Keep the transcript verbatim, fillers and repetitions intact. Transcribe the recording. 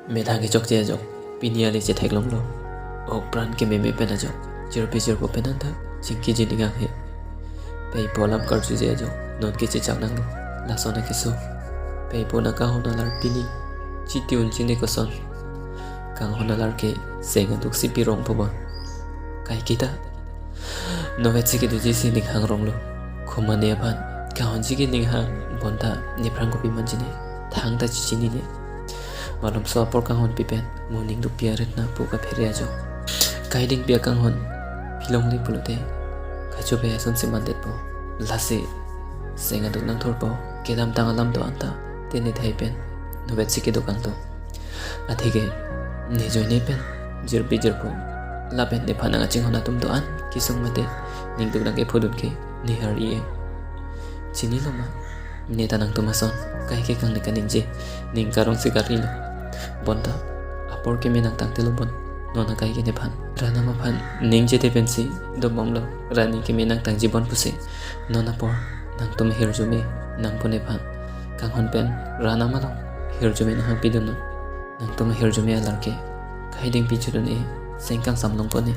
Methang kechokche ajok pini ale chetheklonglo. Ok pran kememe pen ajok jirpi jirpo pen anta chingkiji ning hanghe. Pei po alam karjuje ajok non kechechak nanglo. Lason akeso. Pei po nangkanghon alar pini chiti un chini koson. Kanghon alar ke seng aduk si pirong po bon. Kaike ta novet si kedoji si ning hang ronglo. Komat ne aphan kanghonji ke ning hang bonta nephrang kopi manjine. Thangta chichinine. Malomso apor kanghon pipen mo ning dukpi arit na pu kaphere ajok. Kaiding pi akanghon pilongle pulote kachobe ason si mandetpo. Lasi seng aduk nangthurpo. Kedamtang alam do anta tene thai pen novet si kedo kangtung. Atheke ne joine pen jirpi jirpo lapen nephan nangchinghon atum do-an kesung mate ning duk nangkephudun ke ne har-i-e. Chinilo ma? Ne ta nangtum ason kaike kang ne kaningje ning karong si karilo. Bonta apor keme nangtangtelo bon. Non akaike nephan ran ama aphan ningjete pensi dobomlo. Ran ning keme nangtangji bon pusi non apor nangtum hirjume nangpo nephan. Kanghon pen ran ama along hirjume nanghangpidunnon. Nangtum hirjume alar ke kaiding pi chodun-e, seng kangsam longpo ne.